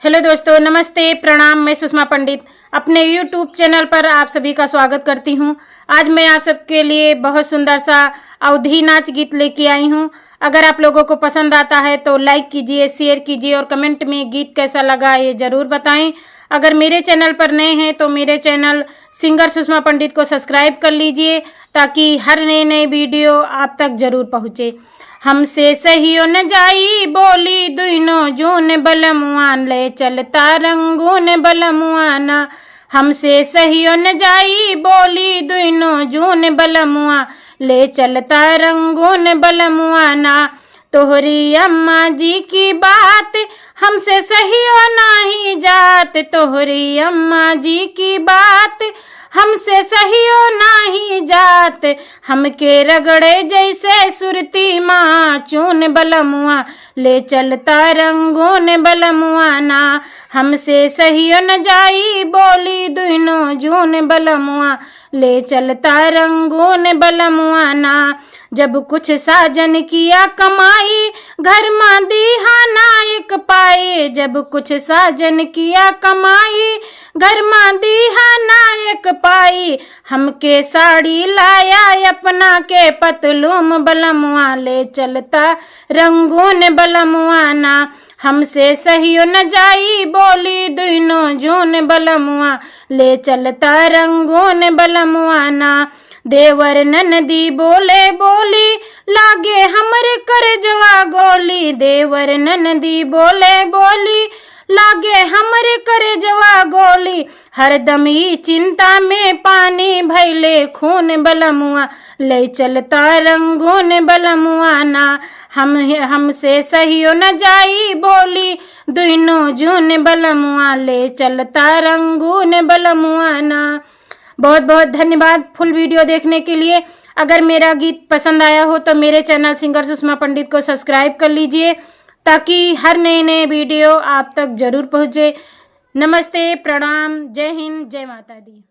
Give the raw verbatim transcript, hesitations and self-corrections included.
हेलो दोस्तों, नमस्ते, प्रणाम। मैं सुषमा पंडित अपने YouTube चैनल पर आप सभी का स्वागत करती हूँ। आज मैं आप सबके लिए बहुत सुंदर सा अवधी नाच गीत लेके आई हूँ। अगर आप लोगों को पसंद आता है तो लाइक कीजिए, शेयर कीजिए और कमेंट में गीत कैसा लगा ये ज़रूर बताएं। अगर मेरे चैनल पर नए हैं तो मेरे चैनल सिंगर सुषमा पंडित को सब्सक्राइब कर लीजिए, ताकि हर नए नए वीडियो आप तक जरूर पहुँचे। हमसे सहियो न जाई बोली दुइनो जून बलमुआ, ले चलता रंगून बलमुआ ना। हमसे सहियो न जाई बोली दुइनो जून बलमुआ, ले चलता रंगून बलमुआ ना। तोहरी अम्मा जी की बात हमसे सहियो नाही जात, तोहरी अम्मा जी की बात हमसे सहियो नाही जात। हमके रगड़े जैसे सुरती माँ चून बलमुआ, ले चलता रंगून बलमुआ ना। हमसे सहियो न जाई बोली दुइनो जून बलमुआ, ले चलता रंगून बलमुआ ना। जब कुछ साजन किया कमाई, घर मा दीहा ना एक पाई। जब कुछ साजन किया कमाई, घर मा दीहा ना एक पाई। हमके साड़ी लाया अपना के पतलूम बलमुआ, ले चलता रंगून बलमुआ ना। हमसे सहियो न जाई बोली दुइनो जून बलमुआ, ले चलता रंगून बलमुआ ना। देवर ननदी बोले बोली, लागे हमरे करजवा गोली। देवर ननदी बोले बोली, लागे हमरे करजवा गोली। हरदम ई चिंता में पानी भैले खून बलमुआ, ले चलता रंगून बलमुआ ना। हम, हमसे सहियो न जाई बोली दुइनो जून बलमुआ, ले चलता रंगून बलमुआ ना। बहुत बहुत धन्यवाद फुल वीडियो देखने के लिए। अगर मेरा गीत पसंद आया हो तो मेरे चैनल सिंगर सुषमा पंडित को सब्सक्राइब कर लीजिए, ताकि हर नए नए वीडियो आप तक जरूर पहुँचे। नमस्ते, प्रणाम, जय हिंद, जय माता दी।